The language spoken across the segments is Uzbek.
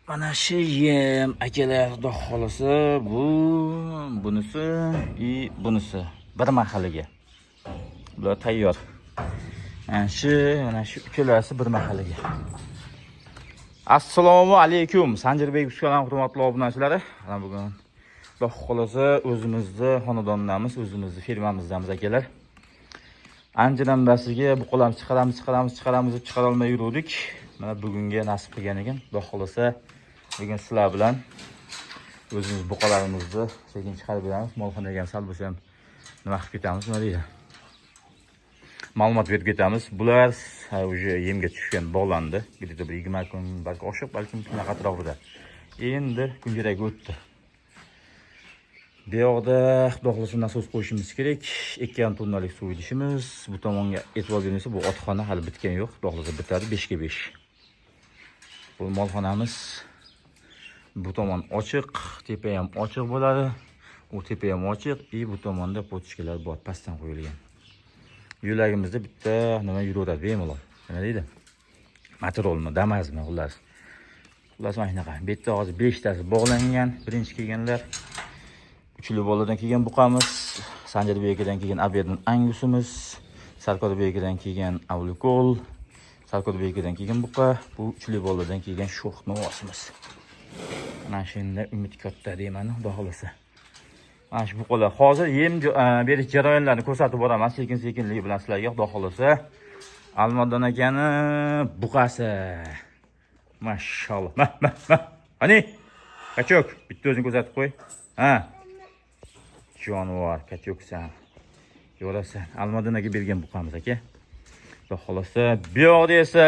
Mana shu yem, akalar, xudo xohlasa, bu bunisi и bunisi bir mahaliga. Bular tayyor. Mana shu uchalasi bir mahaliga. Assalomu alaykum, Sanjarbek Uskalan hurmatli obunachilari. Mana bugun, xudo xohlasa, o'zimizni xonadondamiz, o'zimizni firmamizdamiz, akalar. Anchadan basiga buqalarni chiqaramiz, chiqaramiz, chiqaramiz deb chiqara olmay yuruvdik. Mana bugunga nasib qilgan ekan. Xudo xohlasa, bugun sizlar bilan o'zimiz buqalarimizni sekin chiqarib beramiz. Molxonaga ham sal bo'lsa ham nima qilib ketamiz, nima deydi? Ma'lumot berib ketamiz. Bular уже yemga tushgan, bog'landi. Где-то bir 20 kun, balki oshiq, balkim shunaqa atrofida. Endi kunjaraga o'tdi. Bu yoqda, xudo xohlasa, nasos qo'yishimiz kerak. 2,5 tonnalik suv idishimiz. Bu tomonga e'tibor bermasa, bu otxona hali bitgani yo'q. Xudo xohlasa, bitadi 5 ga 5. Bu molxonamiz, bu tomon ochiq, tepa ham ochiq bo'ladi. U tepa ham ochiq, и bu tomonda поточка lar bor, pastdan qo'yilgan. Yo'lagimizda bitta nima yuraveradi bemalol. Nima deydi? Motorolmi, Damazmi, xullas. Xullas, mana shunaqa. Bu yerda hozir 5 tasi bog'langan, birinchi kelganlar. Uchli boladan kelgan buqamiz, Sanjarbek akadan kelgan Aberdin Angusimiz, Sarkorbek akadan kelgan Avlikol, Sarkorbek akadan kelgan buqa, bu uchli boladan kelgan sho'x novvosimiz. Mana shunda umid katta deyman, xudo xohlasa. Mana shu buqalar hozir yem berish jarayonlarini ko'rsatib boraman sekin-sekinlik bilan sizlarga, xudo xohlasa. Almardon akani buqasi. Mashalloh. Ma, ma, ma. Qani? Качок, bitta o'zing ko'rsatib qo'y. Ha. Jonivor, качок san. Yo'rasan. Almardon aka bergan buqamiz, aka. Xudo xohlasa, bu yoqda esa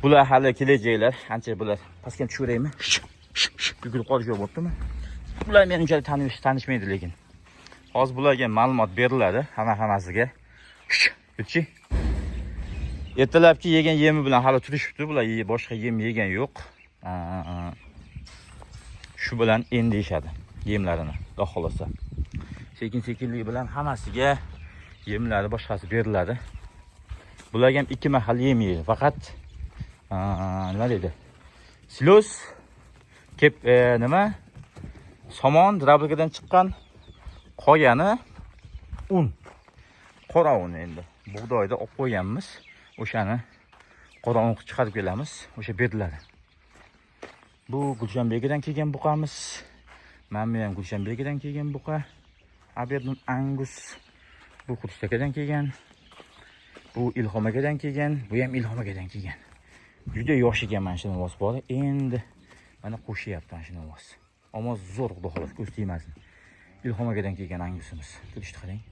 bular hali kelajaklar. Ancha bular pastga tushaveraymi? Yugurib qolish yo'q bo'ptimi? Bular meni unchalik tanishmaydi lekin. Hozir bularga ma'lumot beriladi hamma hammasiga. Yutchi. Ertalabki yegan yemi bilan hali turishibdi. Bular boshqa yem yegan yo'q. Shu bilan endi yeyishadi yemlarini, xudo xohlasa. Sekin sekinlik bilan hammasiga yemlari boshqasi beriladi. Bularga ham ikki mahal yem yeydi. Faqat nima deydi? Silos kep nima? Somon дробилка dan chiqqan, qolgani un. Qora un endi. Bug'doyda olib qo'yganmiz. O'shani qora un qilib chiqarib kelamiz. O'sha beriladi. Bu Gulshanbekidan kelgan buqamiz. Mana bu ham Gulshanbekidan kelgan buqa. Aberdin Angus. Bu Xurshid akadan kelgan. Bu Ilhom akadan kelgan. Bu ham Ilhom akadan kelgan. Juda yosh ekan mana shu novvos bor. Endi mana qo'shyapti mana shu novvos. Ammo zo'r, xudo xohlasa, ko'z tegmasin. Ilhom akadan kelgan Angusimiz. Turishni qarang.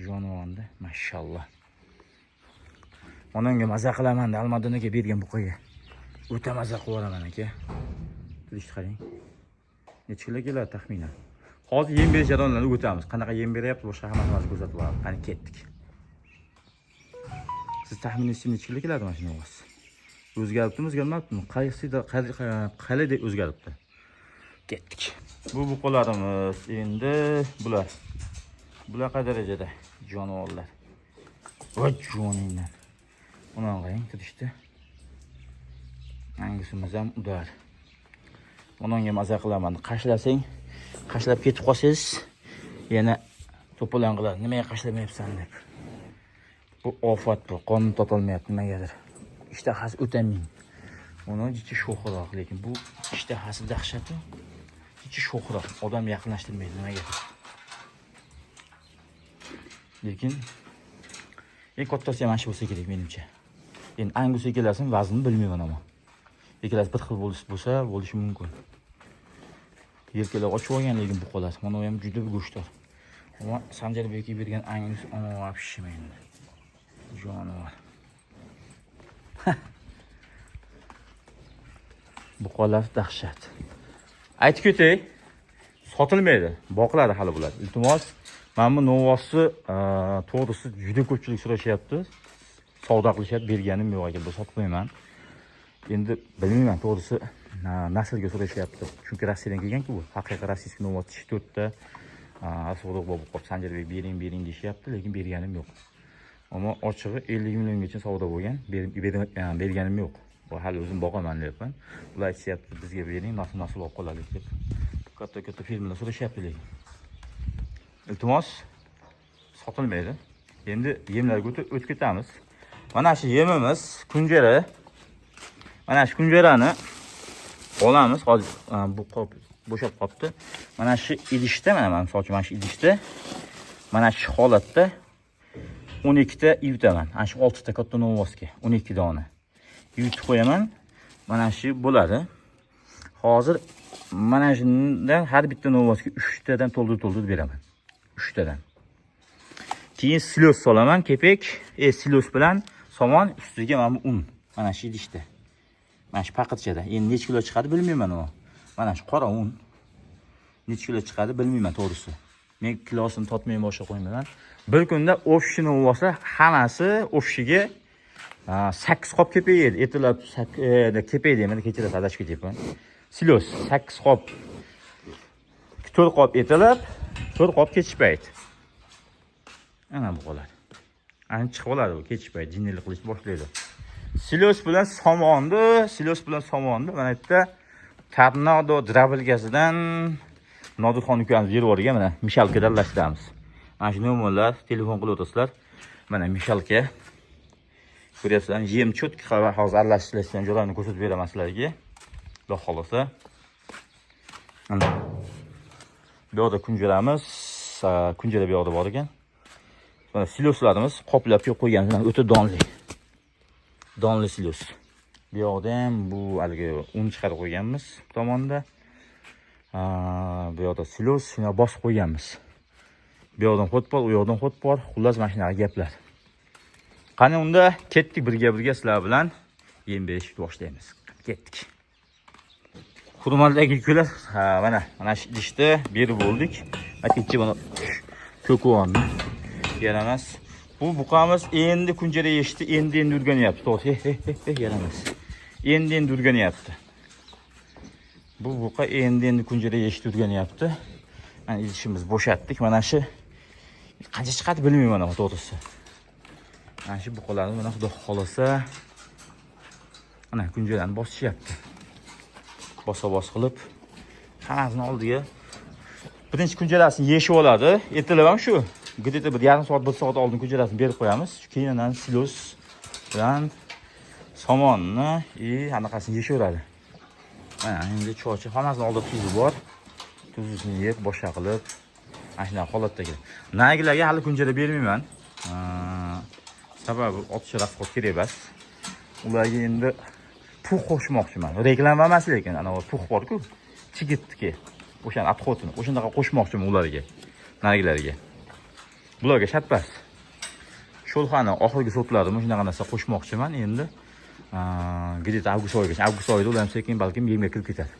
Jonivorda, mashalloh. Onamga maza qilaman, Almadon aka bergan buqaga. O'ta maza qilib yuboraman, aka. Turishni qarang. Necha kilo keladi taxminan? Hozir yem berish jarayonlarini o'tamiz. Qanaqa yem beryapti, boshqa hamma narsani ko'rsatib boramiz. Qani, ketdik. Siz taxminingizcha necha kilo keladi mana shu novvos? O'zgaribdimi, o'zgarmabdimi? Qaysida qalay o'zgaribdi? Ketdik. Bu buqalarimiz endi bular. Bular qay darajada jonivorlar? Voy joningdan. Uni qarang, turishdi. Angusimiz ham udar. Unga maza qilaman. Qashlasang, qashlab ketib qolsangiz, yana to'polon qiladi. Nimaga qashlamayapsan deb. Bu ofat bu, qonni topolmayapti nimagadir. Ishtahasi o'ta ming. Uni jicha sho'xroq, lekin bu ishtahasi dahshati. Jicha sho'xroq, odam yaqinlashtirmaydi nimagadir. Lekin eng kattasi ham mana shu bo'lsa kerak menimcha. Endi Angus ikkalasini vaznini bilmayman ammo. Ikkalasi bir xil bo'lsa bo'lishi mumkin. Yelkalar ochib olgan lekin buqalar. Mana u ham juda go'shtdor. Ammo Sanjarbekka bergan Angus ana вообще endi. Jonivor. Buqalar dahshat. Aytib ketay, sotilmaydi, boqiladi hali bular. Iltimos, mana bu novvosni, to'g'risi, juda ko'pchilik so'rashyapti. Savdo qilishyapti, berganim yo'q, aka, bu sotmayman. Endi bilmayman, to'g'risi, naslga so'rashyapti. Chunki Rossiyadan kelgan-ku bu. Haqiqiy российский novvos tishi to'rtta. Asog'liq bo'lib qolib, Sanjarbek, bering, bering deyishyapti, lekin berganim yo'q. Ammo ochig'i, 50 milliongacha savdo bo'lgan, berganim yo'q. Bu hali o'zim boqaman deyapman. Ular aytishyapti, bizga bering, nasıl olib qolaylik deb. Katta katta firmalar so'rashyapti lekin. Iltimos, sotilmaydi. Endi yemlarga o'tib ketamiz. Mana shu yemimiz kunjara. Mana shu kunjarani olamiz. Hozir bu qop bo'shab qolibdi. Mana shu idishda, mana misol uchun mana shu idishda mana shu holatda 12 ta yutaman. Ana shu 6 ta katta novvosga 12 dona yutib qo'yaman. Mana shu bo'ladi. Hozir mana shundan har bitta novvosga 3 tadan to'ldirib to'ldirib beraman. 3 tadan. Keyin silos solaman, kepak, silos bilan somon, ustiga mana bu un. Mana shu idishda. Mana shu paqirchada. Endi necha kilo chiqadi bilmayman u. Mana shu qora un. Necha kilo chiqadi bilmayman to'g'risi. Men kilosini totmay boshqa qo'ymayman. Bir kunda общий novvosa hammasi общий ga 8 qop kepak yeydi. Ertalab kepak deyman, kechirasiz, adashib ketyapman. Silos 8 qop, 4 qop ertalab, 4 qop kechki payt. Ana bu qoladi. Ana chiqib oladi bu kechki payt jinnilik qilishni boshlaydi. Silos bilan somonni mana bu yerda Tornado дробилка sidan Nodirxon ukamiz berib yuborgan, mana мешалка da aralashtiramiz. Mana shu nomerlar telefon qilib o'tirasizlar. Mana мешалка. Ko'ryapsizlar, yem чётко hozir aralashtirishdan joylarini ko'rsatib beraman sizlarga. Xudo xohlasa. Mana. Bu yoqda kunjaramiz, kunjara bu yoqda bor ekan. Mana siloslarimiz qoplab kelib qo'yganmiz. Mana o'ta donli. Donli silos. Bu yoqda ham bu haligi un chiqarib qo'yganmiz bu tomonda. Bu yoqda silos shuni bosib qo'yganmiz. Bu yoqdan ход bor, u yoqdan ход bor. Xullas, mana shunaqa gaplar. Qani unda ketdik, birga birga sizlar bilan yem berishni boshlaymiz. Ketdik. Hurmatli akalar, ha, mana shu idishda berib bo'ldik. Aytgancha mana ko'kvonni yaramas. Bu buqamiz endi kunjara yeyishdi, endi endi o'rganyapti. To'g'ri, he he he, yaramas. Endi endi o'rganyapti. Bu buqa endi endi kunjara yeyishni o'rganyapti. Mana idishimiz bo'shatdik. Mana shu qancha chiqadi bilmayman ammo to'g'risi. Mana shu buqalarni mana xudo xolasa mana kunjarani bosishyapti. Bosa bos qilib hammasini oldiga birinchi kunjarasini yeyishib oladi. Ertalab ham shu где-то bir yarim soat, bir soat oldin kunjarasini berib qo'yamiz. Keyin ana silos bilan somonni и anaqasini yeyishaveradi. Mana endi chochi hammasini oldida tuzi bor. Tuzini yeb boshqa qilib mana shunaqa holatdagi. Narigilarga hali kunjara bermayman. Sababi ortiqcha расход kerak emas. Ularga endi pux qo'shmoqchiman. Reklama emas lekin, ana pux bor-ku, chigitniki. O'shani отход ini, o'shandaqa qo'shmoqchiman ularga. Narigilarga. Bularga shart emas. Sho'lxani oxirgi sortlarini shunaqa narsa qo'shmoqchiman endi. Где-то avgust oyigacha, avgust oyida ular ham sekin balkim yemga kirib ketadi.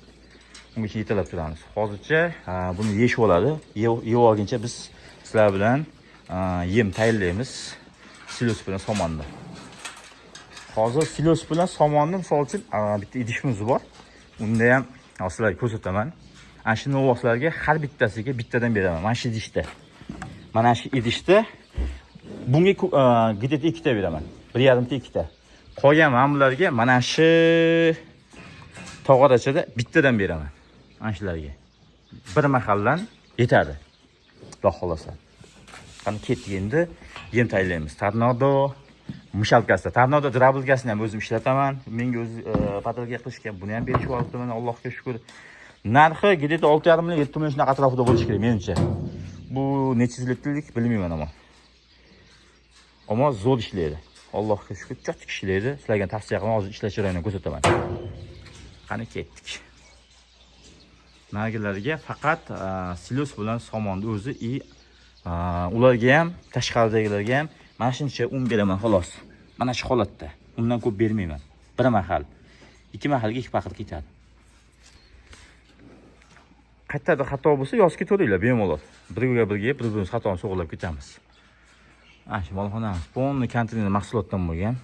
Ungacha yetalab turamiz. Hozircha buni yeyishib oladi. Yeb olguncha biz sizlar bilan yem tayyorlaymiz. Silos bilan somonni. Hozir silos bilan somonni misol uchun bitta idishimiz bor. Unda ham hozir sizlarga ko'rsataman. Ana shu novvoslarga har bittasiga bittadan beraman. Mana shu idishda. Mana shu idishda bunga где-то ikkita beraman. Bir yarimta, ikkita. Qolgan mana bularga mana shu tog'orachada bittadan beraman. Mana shularga. Bir mahaldan yetadi. Xudo xohlasa. Qani ketdik, endi yem tayyorlaymiz. Tornado мешалка sida. Tornado дробилка sini ham o'zim ishlataman. Menga o'zi подарка qilishgan. Buni ham berishib olibdi mana, Allohga shukr. Narxi где-то 6,5 million, 7 million shunaqa atrofida bo'lishi kerak menimcha. Bu necha litrlik bilmayman ammo. Ammo zo'r ishlaydi. Allohga shukr, чётко ishlaydi. Sizlarga tavsiya qilaman, hozir ishlash jarayonini ko'rsataman. Qani ketdik. Narigilarga faqat silos bilan somonni o'zi и ularga ham, tashqaridagilarga ham mana shuncha un beraman xolos. Mana shu holatda. Undan ko'p bermayman. Bir mahal, ikki mahalga ikki paqir ketadi. Qayerdadir xato bo'lsa yozib ketaveringlar bemalol. Birga birga bir-birimiz xatoni to'g'irlab ketamiz. Ana shu molxonamiz полный konteyner mahsulotdan bo'lgan.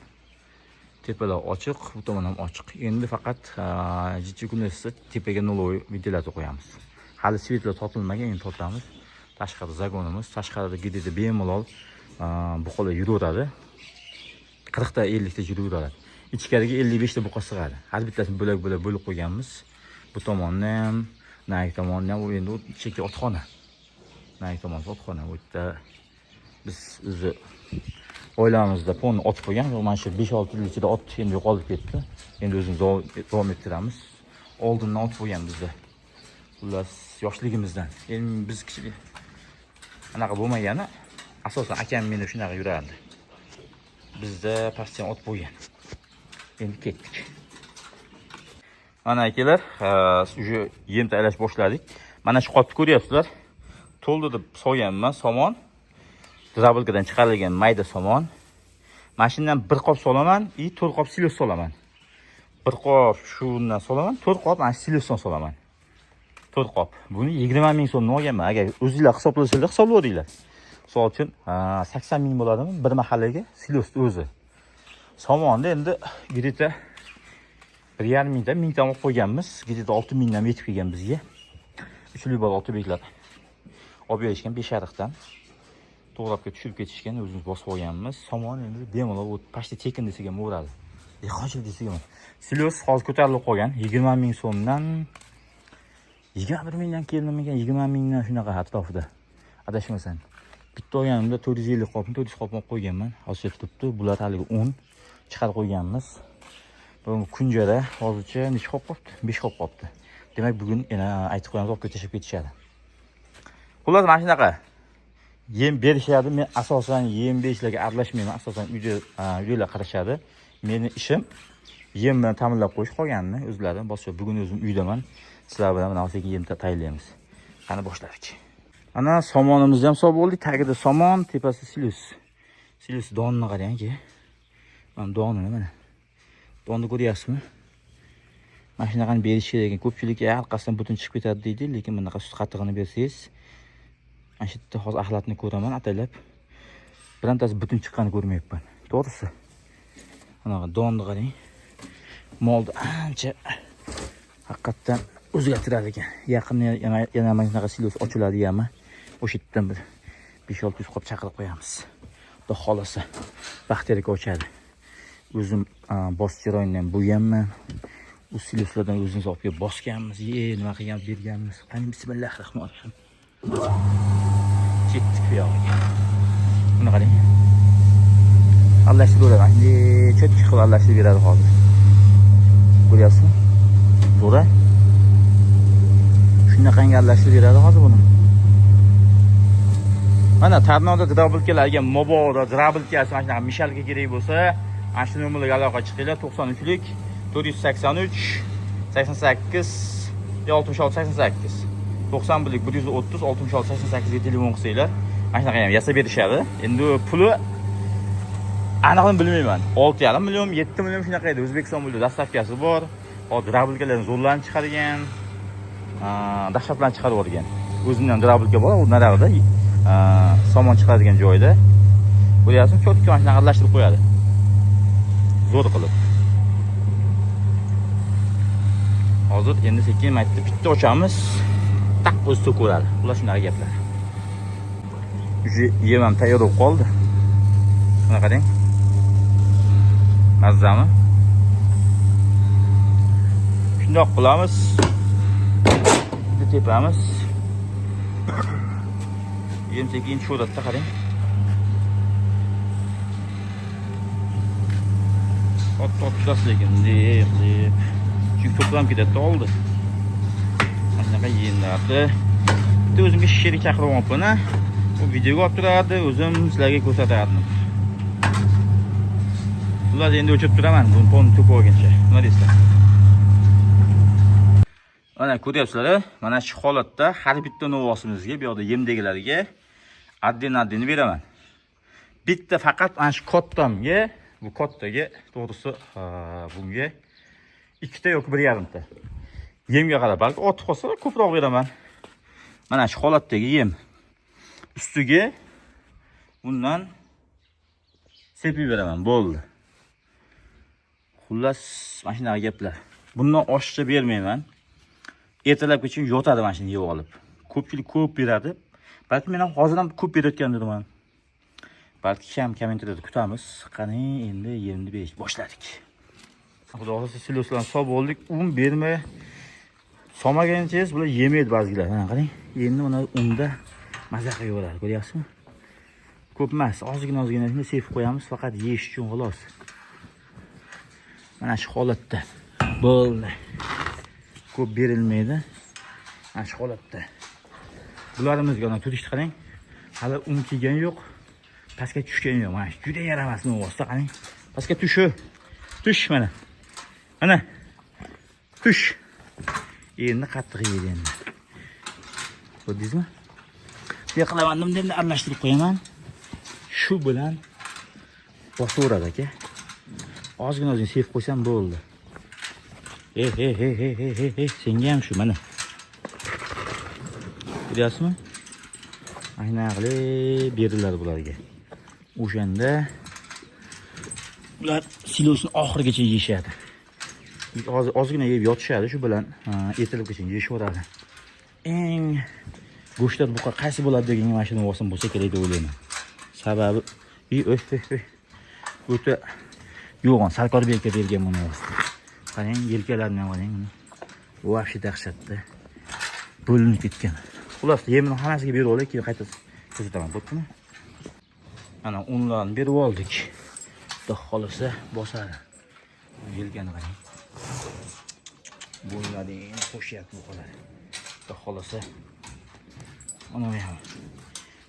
Tepalar ochiq, bu tomon ham ochiq. Endi faqat jicha kunlar tepaga нулевой ventilyator qo'yamiz. Hali свет lar tortilmagan, endi tortamiz. Tashqari загон imiz, tashqarida где-то bemalol buqalar yuraveradi. 40 ta, 50 ta yuraveradi. Ichkariga 55 ta buqa sig'adi. Har bittasini bo'lak-bo'lak bo'lib qo'yganmiz. Bu tomonni ham, narigi tomonni ham, u endi u chekka otxona. Narigi tomon otxona. U yerda biz o'zi oilamizda ponni ot qo'ygan. Mana shu 5-6 yil ichida ot endi yo'qolib ketdi. Endi o'zimiz davom ettiramiz. Oldindan ot bo'lgan bizda. Xullas, yoshligimizdan. Endi biz kichik anaqa bo'lmagani, asosan akam meni shunaqa yurardi. Bizda pastdan ot bo'lgan. Endi ketdik. Mana akalar, уже yem tayyorlash boshladik. Mana shu qopni ko'ryapsizlar. To'ldi deb solganman somon. Дробилка dan chiqarilgan mayda somon. Mana shundan bir qop solaman и 4 qop silos solaman. Bir qop shundan solaman, 4 qop mana silosdan solaman. 4 qop. Buni 20 ming so'mdan olganman. Agar o'zinglar hisoblasanglar, hisoblaveringlar. Misol uchun, 80 ming bo'ladimi bir mahallaga silosni o'zi. Somonni endi где-то 1,5 mingdan mingdan olib qo'yganmiz. Где-то 6 mingdan yetib kelgan bizga. Uchlik bola Otabeklar olib berishgan Beshariqdan. To'g'rabga tushirib ketishgan, o'zimiz bosib olganmiz. Somon endi bemalol u почти tekin desak ham bo'ladi. Dehqonchilik desak ham. Silos hozir ko'tarilib qolgan 20 ming so'mdan, 21 mingdan keldimikan, 20 mingdan, shunaqa atrofida. Adashmasam. Bitta olganimda 450 qopni, 400 qopni olib qo'yganman. Hozircha turibdi. Bular haligi 10 chiqarib qo'yganmiz. Bu kunjara hozircha necha qop qolibdi? 5 qop qolibdi. Demak, bugun yana aytib qo'yamiz, olib tashlab ketishadi. Xullas, mana shunaqa. Yem berishadi. Men asosan yem berishlarga aralashmayman. Asosan uyda uydagilar qarashadi. Meni ishim yem bilan ta'minlab qo'yish, qolganini o'zlari bosib. Bugun o'zim uydaman. Sizlar bilan mana sekin yem tayyorlaymiz. Qani, boshladik. Ana somonimizni ham solib bo'ldik. Tagida somon, tepasi silos. Silos donini qarang aka. Mana donini mana. Donni ko'ryapsizmi? Mana shunaqani berish kerak ekan. Ko'pchilik orqasidan butun chiqib ketadi deydi, lekin bunaqa sut qatig'ini bersangiz, mana shu yerda hozir axlatni ko'raman ataylab. Birontasi butun chiqqanini ko'rmayapman. To'g'risi. Anaqa donni qarang. Molni ancha haqiqatdan o'zgartiradi ekan. Yaqinda yana mana shunaqa silos ochiladi yami. O'sha yerdan bir 5-600 qop chaqirib qo'yamiz. Xudo xohlasa, Baxtiyorga ochadi. O'zim boschi rayonidan bo'lganman. U siloslardan o'zimiz olib kelib bosganmiz. Ye, nima qilgan berganmiz. Qani, bismillahir rohmanir rohim. Ketdik bu yog'iga. Buni qarang. Aralashtirib beradi. Bunday чётко qilib aralashtirib beradi hozir. Ko'ryapsizmi? Zo'ra. Shunaqangi aralashtirib beradi hozir buni. Mana Tarnovda дробилка larga mabodo дробилка si, mana shunaqa мешалка kerak bo'lsa, mana shu nomerlarga aloqa chiqinglar: 93lik 483 88 66 88, 91lik 130 66 88 ga telefon qilsanglar, mana shunaqa ham yasab berishadi. Endi puli aniqini bilmayman. 6,5 million, 7 million shunaqa edi. O'zbekiston bo'yicha доставка si bor. Hozir дробилка larni zo'rlarni chiqargan, dahshatlarni chiqarib yuborgan. O'zimdan ham дробилка bor, u narig'ida somon chiqaradigan joyda. Ko'ryapsizmi? Чётко mana shunaqa aralashtirib qo'yadi. Zo'r qilib. Hozir endi sekin maytda bitta ochamiz. Taq o'zi to'kaveradi. Xullas, shunaqa gaplar. Уже yem ham tayyor bo'lib qoldi. Mana qarang. Mazzami? Shundoq qilamiz. Bitta tepamiz. Yem sekin tushaveradida, qarang. Ot ot turasiz lekin bunday qilib. Chunki to'planib ketadi oldi. Mana shunaqa yemlarni bitta o'zimga sherik chaqirib olibman. U videoga olib turardi, o'zim sizlarga ko'rsatardim. Xullas, endi o'chirib turaman, buni ponni to'kib olguncha. Nima deysizlar? Mana ko'ryapsizlar, mana shu holatda har bitta novosimizga, bu yoqda yemdagilarga отдельно-отдельно beraman. Bitta faqat mana shu kattamga, bu kattaga, to'g'risi, bunga ikkita yoki 1,5 ta. Yemga qarab, balki ortib qolsa ko'proq beraman. Mana shu holatdagi yem. Ustiga bundan sepib beraman, bo'ldi. Xullas, mana shunaqa gaplar. Bundan oshiqcha bermayman. Ertalabgacha yotadi mana shuni yeb olib. Ko'pchilik ko'p beradi. Balki men ham hozir ham ko'p berayotgandirman. Balki kam kommentariyada kutamiz. Qani, endi yemni berish boshladik. Xudo xohlasa, siloslarni solib oldik. Un bermay solmagancha bular yemaydi ba'zilar. Mana qarang, endi mana unda maza qilaveradi, ko'ryapsizmi? Ko'p emas, ozgina ozgina shunday sepib qo'yamiz, faqat yeyish uchun xolos. Mana shu holatda bo'ldi. Ko'p berilmaydi. Mana shu holatda. Bularimizga ana turishni qarang. Hali un kelgani yo'q. Pastga tushgani yo'q. Mana shu juda yaramas novvosda qarang. Pastga tushu. Tush mana. Mana. Tush. Endi qattiq yeydi endi. Ko'rdingizmi? Bu qilaman, endi aralashtirib qo'yaman. Shu bilan bosaveradi aka. Ozgina ozgina sepib qo'ysam bo'ldi. Ey, hey, hey, hey, hey, hey, hey, senga ham shu mana. Ko'ryapsizmi? Aynan qilib beriladi bularga. O'shanda ular silosni oxirigacha yeyishadi. Hozir ozgina yeb yotishadi, shu bilan ertalabgacha yeyishaveradi. Eng go'shtlar buqa qaysi bo'ladi deganga mana shuni olsam bo'lsa kerak deb o'ylayman. Sababi, i oy, oy, oy. O'ta yo'g'on Sarkorbekka bergan buni. Qarang, yelkalarini ham qarang uni. Вообще dahshatda. Bo'linib ketgan. Xullas, yemini hammasiga berib olay, keyin qayta ko'rsataman, bo'ptimi? Mana unlarni berib oldik. Xudo xohlasa bosadi. Yelkani qarang. Bo'ynlari endi qo'shyapti bu qadar. Xudo xohlasa mana bu ham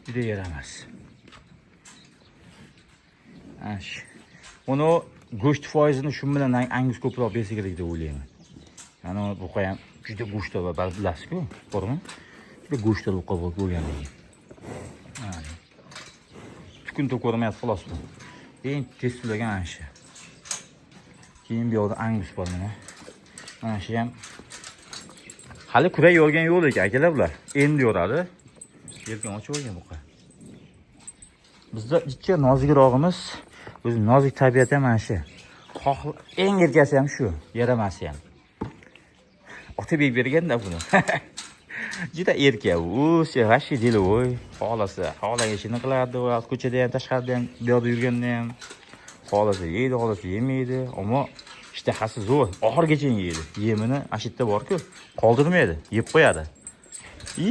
juda yaramas. Ana shu. Uni go'sht foizini shu bilan angus ko'proq bersa kerak deb o'ylayman. Mana buqa ham juda go'shtli va bilasizku, to'g'rimi? Juda go'shtli buqa bo'lganligi. Mana. Tukun ko'rmayapti xolos bu. Eng tez sulagan ana shu. Keyin bu yoqda angus bor mana. Mana shu ham hali kurak yorgan yo'q ekan akalar bular. Endi yoradi. Yelkan ochib olgan buqa. Bizda ikki nozikrog'imiz, o'zi nozik tabiati ham mana shu. Xoh, eng erkasi ham shu, yaramasi ham. Otabek berganda buni. Juda erka u, вообще деловой. Xohlasa, xohlagan ishini qiladi, ko'chada ham, tashqarida ham, bu yoqda yurganda ham. Xohlasa yeydi, xohlasa yemaydi, ammo ishtahasi zo'r. Oxirigacha yeydi. Yemini ana shu yerda bor-ku, qoldirmaydi, yeb qo'yadi. И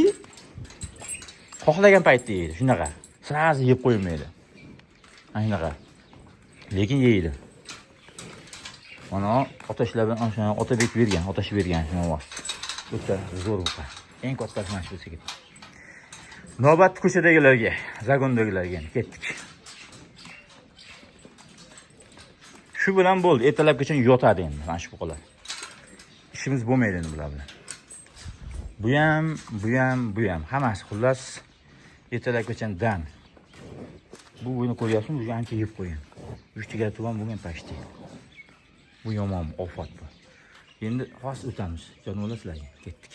xohlagan paytda yeydi, shunaqa. Сразу yeb qo'ymaydi. Ana shunaqa. Lekin yeydi. Mana otashlar bilan o'sha Otabek bergan, otash bergan shuni ovoz. O'ta zo'r buqa. Eng kattasi mana shu bo'lsa kerak. Navbat ko'chadagilarga, загон dagilarga endi ketdik. Shu bilan bo'ldi. Ertalabgacha yotadi endi mana shu buqalar. Ishimiz bo'lmaydi endi bular bilan. Bu ham, bu ham, bu ham hammasi xullas ertalabgacha dam. Bu buni ko'ryapsizmi? Bu ancha yeb qo'ygan. Uchtaga tuvan bo'lgan почти. Bu yomon ofat bu. Endi hozir o'tamiz. Jonivorlar sizlarga. Ketdik.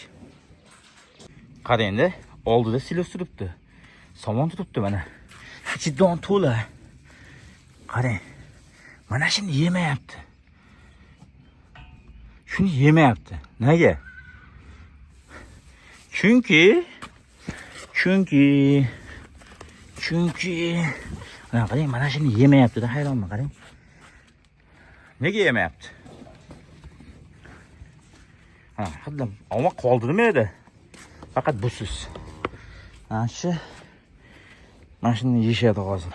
Qarang-da, oldida silos turibdi. Somon turibdi mana. Ichi don to'la. Qarang. Mana shuni yemayapti. Shuni yemayapti. Nega? Chunki mana qarang, mana shuni yemayapti-da, hayronman, qarang. Nega yemayapti? Ha, haddan ammo qoldirmaydi. Faqat busiz. Mana shu mana shuni yeyishadi hozir.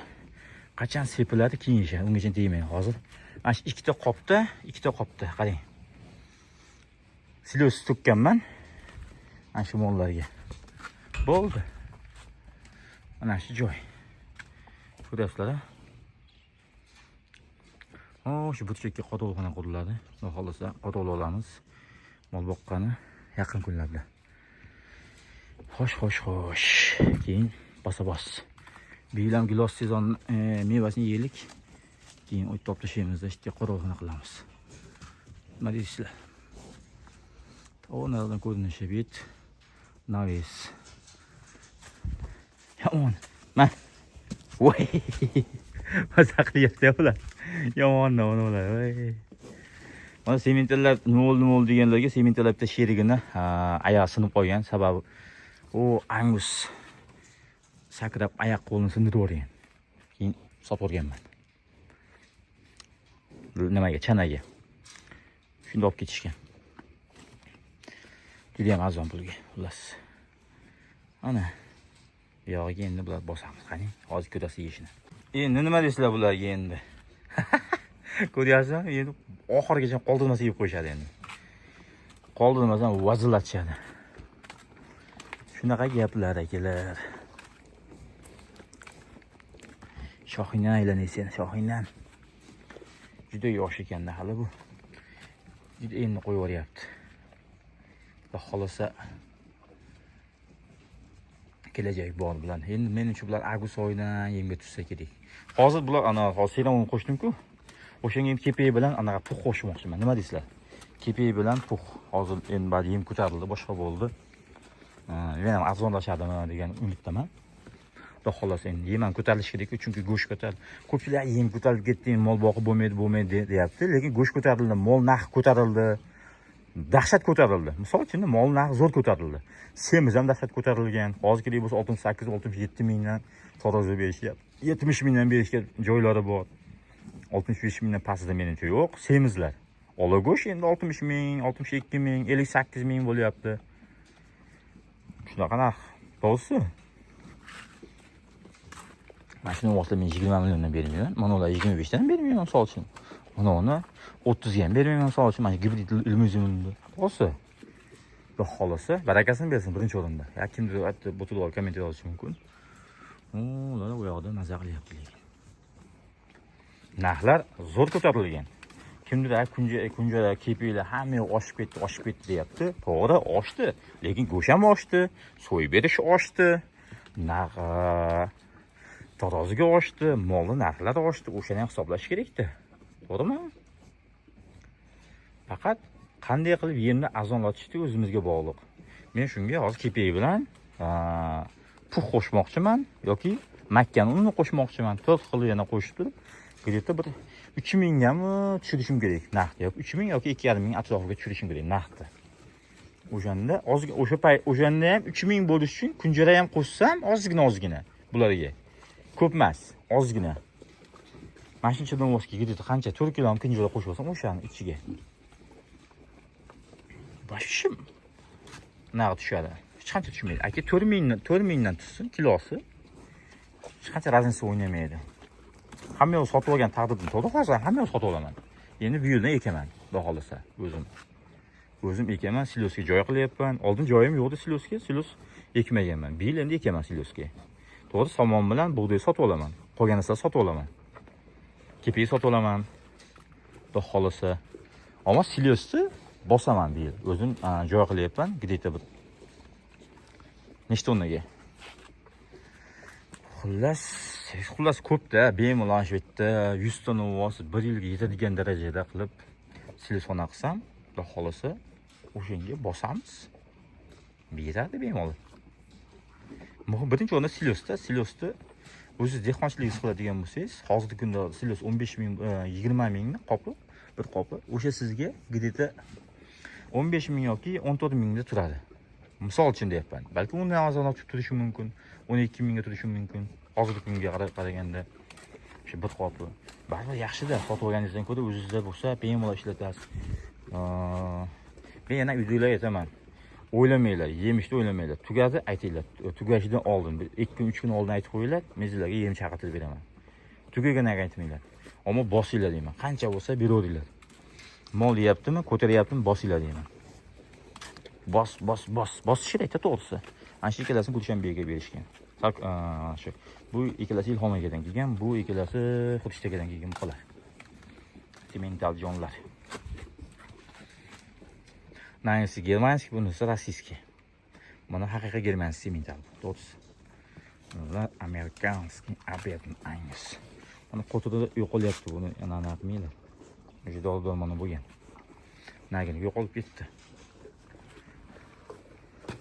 Qachon sepiladi, keyin yeyishadi. Ungacha tegmaydi hozir. Mana shu ikkita qopda, qarang. Silos to'kkanman. Mana shu mollarga. Bo'ldi. Mana shu joy. Ko'ryapsizlar, a? O, shu burchakka qorovulxona quriladi. Xudo xohlasa qorovul olamiz. Mol boqqani yaqin kunlarda. Xo'sh, xo'sh, xo'sh. Keyin bosa bos. Bu yil ham gilos sezon mevasini yeylik. Keyin o't topib tashlaymizda, ishga qorovulxona qilamiz. Nima deysizlar? Tog' ko'rinishi bet. Навес. Yomon. Man. Voy. Maza qilyapti ular. Yomon nima ular. Voy. Mana sementallar nima bo'ldi, nima bo'ldi deganlarga sementallar bitta sherigini oyog'i sinib qolgan. Sababi u angus sakrab oyoq qo'lini sindirib yuborgan. Keyin sotib yuborganman. Nimaga? Chanaga. Shunda olib ketishgan. Juda ham arzon pulga, xullas. Ana bu yog'iga endi bular bosamiz. Qani, hozir ko'rasiz yeyishini. Endi nima deysizlar bularga endi? Ko'ryapsizmi? Endi oxirigacha qoldirmasa yeb qo'yishadi endi. Qoldirmasam vazillatishadi. Shunaqa gaplar akalar. Shohingdan aylanay sen, shohingdan. Juda yosh ekanda hali bu. Juda endi qo'yib yuboryapti. Xudo xolasa kelajak bor bilan. Endi menimcha bular avgust oyidan yemga tushsa kerak. Hozir bular ana hozir seramon qo'shdim-ku. O'shanga ham kepak bilan anaqa pux qo'shmoqchiman. Nima deysizlar? Kepak bilan pux. Hozir endi ba'zi yem ko'tarildi, boshqa bo'ldi. Men ham arzonlashadimi degan umiddaman. Xudo xolasa endi yem ham ko'tarilishi kerak-ku, chunki go'sht ko'tarildi. Ko'pchilik yem ko'tarilib ketdi, endi mol boqib bo'lmaydi, bo'lmaydi deyapti, lekin go'sht ko'tarildi, mol narxi ko'tarildi. Dahshat ko'tarildi. Misol uchun mol narxi zo'r ko'tarildi. Semiz ham dahshat ko'tarilgan. Hozir kerak bo'lsa 68, 67 mingdan tarozi berishyapti. 70 mingdan berishga joylari bor. 65 mingdan pastida menimcha yo'q. Semizlar. Ola go'sht endi 60 ming, 62 ming, 58 ming bo'lyapti. Shunaqa narx. To'g'risi. Mana shuni vaqtda men 20 milliondan bermayman. Mana ular 25 dan bermayman misol uchun. Mana uni 30 ga ham bermayman misol uchun. Mana gibrid limuzinni. To'g'risi. Xudo xolasa barakasini bersin birinchi o'rinda. Ya kimdir aytdi, bo'tilib komment yozishi mumkin. Ular u yoqda maza qilyapti lekin. Narxlar zo'r ko'tarilgan. Kimdir kunjara, kepiklar hamma yoq oshib ketdi, oshib ketdi deyapti. To'g'ri, oshdi, lekin go'sht ham oshdi, so'yib berish oshdi, narx taroziga oshdi, molni narxlari oshdi, o'shani ham hisoblash kerakda. To'g'rimi? Faqat qanday qilib yemni arzonlatishni o'zimizga bog'liq. Men shunga hozir kepak bilan pux qo'shmoqchiman yoki makkani unini qo'shmoqchiman. 4 xil yana qo'shib turib, где-то bir 3 minggami tushirishim kerak narxni, yoki 3 ming yoki 2,5 ming atrofiga tushirishim kerak narxni. O'shanda ozgina o'sha pay o'shanda ham 3 ming bo'lish uchun kunjara ham qo'shsam ozgina ozgina bularga. Ko'p emas, ozgina. Mana shuncha donvosga где-то qancha 4 kilo kunjara qo'shib olsam o'shani ichiga. Boshim narx tushadi. Hech qancha tushmaydi. Aka 4 mingdan 4 mingdan tushsin kilosi. Hech qancha разница o'ynamaydi. Hamma yoq sotib olgan taqdirda to'g'ri, hozir hamma yoq sotib olaman. Endi bu yildan ekaman, xudo xolasa, o'zim. O'zim ekaman, silosga joy qilyapman. Oldin joyim yo'q edi silosga, silos ekmaganman. Bu yil endi ekaman silosga. To'g'ri, somon bilan bug'doy sotib olaman. Qolgan narsani sotib olaman. Kepak sotib olaman. Xudo xolasa. Ammo silosni bosaman bu yil. O'zim joy qilyapman, где-то bir nechta tonnaga. Xullas ko'pda, bemalol shu yerda 100 tonna uvvos bir yilga yetadigan darajada qilib silosxona qilsam, xudo xolasa o'shanga bosamiz. Yetadi bemalol. Muhim birinchi o'rinda silosda, silosni o'zingiz dehqonchilik qiladigan bo'lsangiz, hozirgi kunda silos 15 ming, 20 mingni qopi, bir qopi, o'sha sizga где-то 15 ming yoki 14 mingda turadi. Misol uchun deyapman. Balki undan arzonroq tushib turishi mumkin, 12 mingga turishi mumkin. Hozirgi kunga qaraganda o'sha bir qopi. Baribir yaxshida, sotib olganingizdan ko'ra o'zingizda bo'lsa bemalol ishlatasiz. Men yana uydagilarga aytaman. O'ylamanglar, yemishni o'ylamanglar. Tugadi, aytinglar. Tugashidan oldin, bir 2 kun, 3 kun oldin aytib qo'yinglar, men sizlarga yem chaqirtirib beraman. Tugagandan keyin aytmanglar. Ammo bosinglar deyman. Qancha bo'lsa beraveringlar. Mol yeyaptimi, ko'taryaptimi, bosinglar deyman. Bos, bos, bos, bosish kerak-da to'g'risi. Ana shu ikkalasini Gulshanbega berishgan. Shu. Bu ikkalasi Ilhom akadan kelgan, bu ikkalasi Xurshid akadan kelgan buqalar. Semental jonlar. Nanisi германский, bunisi российский. Mana haqiqiy германский semental, to'g'risi. Bular американский Абердин Ангус. Mana qo'tida yo'qolyapti buni, ana qilmanglar. O'sha dori darmoni bo'lgan. Nagini yo'qolib ketdi.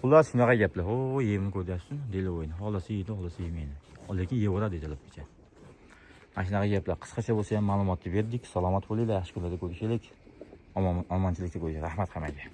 Xullas shunaqa gaplar. O, yemni ko'ryapsizmi? Delovoyni. Xohlasa yeydi, xohlasa yemaydi. Lekin yeyaveradi ertalabgacha. Mana shunaqa gaplar. Qisqacha bo'lsa ham ma'lumotni berdik. Salomat bo'linglar, yaxshi kunlarda ko'rishaylik. Omonchilikda ko'rishaylik. Rahmat hammaga.